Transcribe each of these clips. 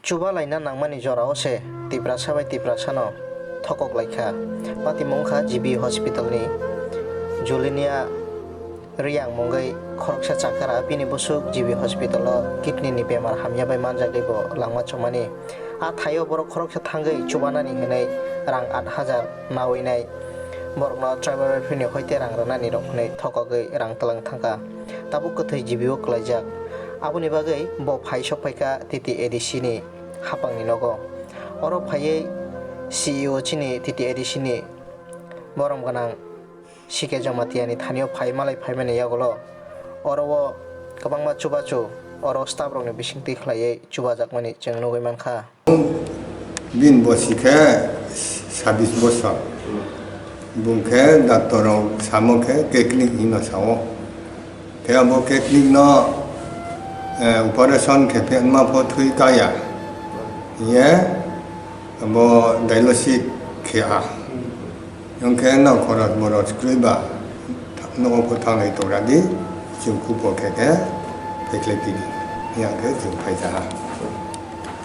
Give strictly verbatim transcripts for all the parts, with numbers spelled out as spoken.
Chuba laina nangmani jorao se Tiprasa bai Tiprasano thokok lai kha. Patimung kha G B hospital ni Julinia Riyang mungwi khoroksa chakara, bini bwswk G B hospital o kidney ni bemar hamya bai manjagwi bo langma chumani. A thaio borok khoroksa thangwi chubanani hinwi rang aat hajar nawi nai. Borokno tribal welfare ni hoite rang rwnani rok hinwi thokogwi rang twlang thangkha. Tabuk kwthwi G B o kwlaijak. Aboni bagwi bo phai sok phaikha T T A D C ni hapangni nogo. Oro phaiwi C E O chini T T A D C ni borom gwnang C K Jamatia ni thanio phai malai phaimani yagulo oro o kwbangma chubachu oro staff rokni bisingtwi khlaiwi chubajakmani chwng nugwi mankha. Bini bosi khe sabis bosor. Bung khe doctor rok samo khe keknik hino sao. Khe abo keknik no, eh, operation khe phenma pho thwi kaya. Ye abo dialysis khe a. Hwnkhe no khoros boros kwrwi ba nogo pho thanglai tongra di, chwng kupo khe khe phaikhlai pidi. Yang khe chwng phaijaha.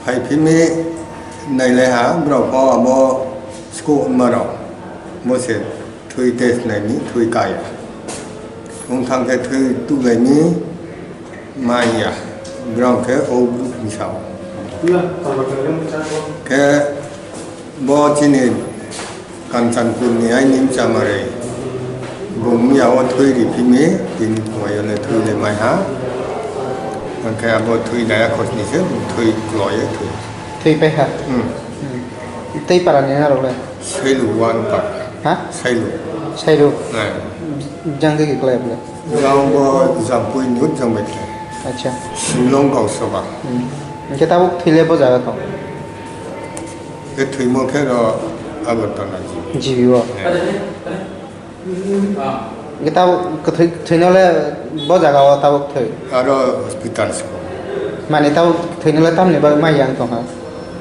Phai phimi nailaiha borok pho abo school hwnmarok. Bo se thwi test naini thwi kaya. Wng thang khe thwi tuklaini maya. Borok khe O group ni sao. Khe bo chini Kanchanpur ni aini chamari bung miyao thwi riphimi, tini phuaio le thwi le maiha. Hwnkhe abo thwi daya khosni se bung thwi kloye thwi. Thwi paiha? Hmm. Hmm. Tei para ni narok le? Sailu one para. Ha? Sailu. Sailu? Eh. Jang ke klai bole? Jang bo Jampui ni jang bai khe. Acha. Shillong Gausaba. Hmm. Hwnkhe tabuk thwi le bo jaga tong? Khe thwimo khe ro Agartala G B. G B o. Eh. Hwnkhe tabuk kwthwi, thwino le bo jaga o tabuk thwi? Aro hospital siko. Mani tabuk thwino le tamni bagwi mai yang tongkha?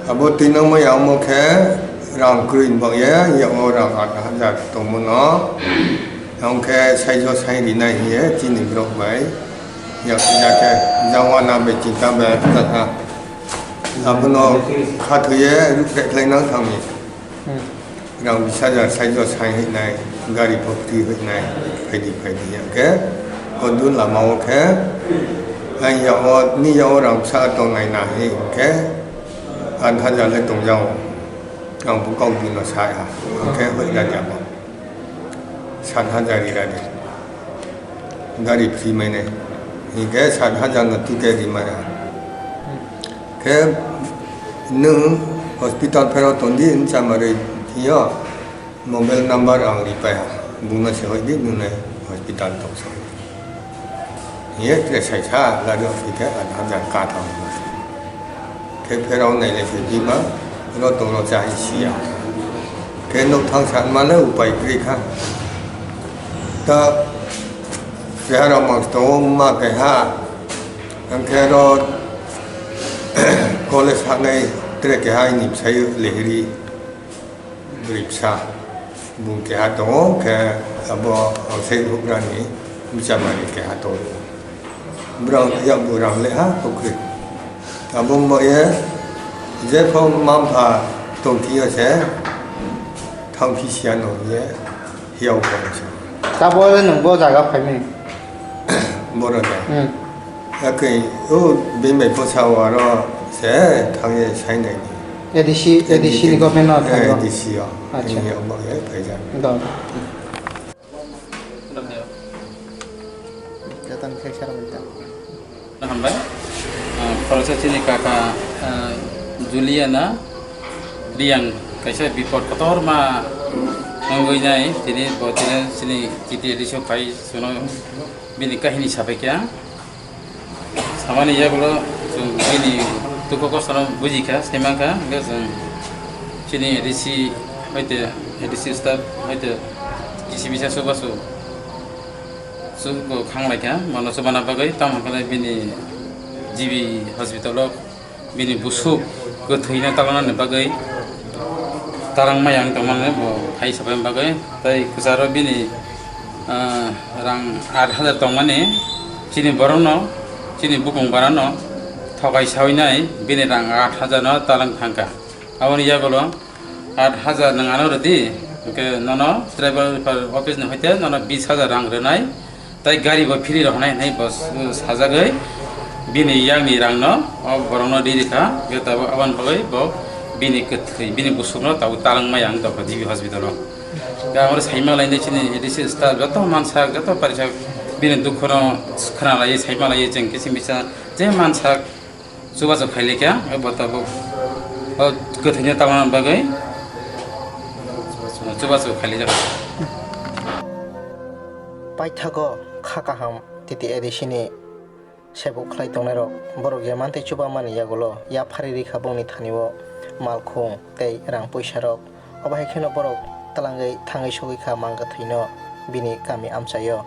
Abo twino mai yang mo khe rang kwrwi ni bagwi, ya o rang aat hajar tongmo no. Hwnkhe saijo sai rinai hiye chini borok bai. Ya, ya khe jawana bai chinta bai kha. Abono khathoye ruk khlai nang thangni. Hmm. Rang bis hajar saijo sai hinai, gari pho free hinai, phaidi phaidi ya khe. Kodu lama o khe, ang ya o, ni ya o rang bwsa tongnai na hi khe, aat hajar le tongjao. Ang bo kok bino sa ya, ang khe hoi da ya bo. Sat hajar ira de. Gari free mai nai. Hingke sat hajar no tike ri maya. Khe nwng hospital phero tongdi hinsa mari yo mobile number ang ri paiha. Bungno se hoi di nwng nai hospital tong sa. Ye tre sai sa la do ke aat hajar ka thang. Khe pherao nailai khe bima, ro tongno chai siya. Khe nuk thang sanma le upai kwrwi kha. Ta keha rok mang tongo ma keha. Ang khe ro college hanai tre keha ni bwsai lehri. Bwrwi bwsa bung keha tongo, khe abo Angsai Hugrani bwchamani keha tongo. Borok yakbu rang leha kwrwi. Abo wngbaye jepho mangpha tongphiyo se thangphi siya no hwnwi hiyao phano se. Tabole nwng bo jaga phaimani? Boro da. Hmm. Yakhe o bini bai bwsa o aro se thangye sainai ni. A D C, A D C ni government no thangyo? A D C o. Acha. Thangye omo ye phaijak. Do. Jatani khe sara minta. Hambai. Ah, khoroksa chini kaka, ah, Juliana Riyang kaisa bipot kotorma wngwi nai, tini bo tini chini T T A D C o phai suno bini kahini sabaikha. Samani yagulo chwng bini dukhu kostono bujikha, saimankha, hwnkhe chwng chini A D C hoite, A D C staff hoite, D C bisa chubachu chubo khanglaikha, bono chubana bagwi, tamo hwnkhai bini G B hospital o bini busuk kwthwino talnani bagwi tarang maya wng tongmani bo phai sabai bagwi, tei kwcharo bini, ah, rang aat hajar tongmani chini borokno, chini bukung barano Thokai sawi nai bini rang aat hajar no talang thangkha. Aboni yagulo aat hajar nwng ano rwdi, hwnkhe nono tribal welfare office ni hoite nono bis hajar rang rwnai, tai gari bo free rohornai hinwi bo s-, sajagwi bini yakni rang no o borok no ri rikha, hwnkhe tabuk aboni bagwi bo bini kwthwi, bini busuk no tabuk talang maya ang dokha G B hospital o. Hwnkhe abo saima lainai chini A D C staff joto mansak, joto parisak bini dukhu no khna lai, saima lai, chwng kisa misa je mansak. Chubachu khailikha, bo tabuk o kwthwino tamna bagwi chubachu khailijak. Paithago kha kaham T T A D C ni sebuk khlai tongnairok borok ya mantwi chubamani yagulo yaphari rikha bongni thanio malkhung tei rang puisarok. Obo hai kheno borok twlangwi thangwi sogwi kha mangkwthwino bini kami amchaio.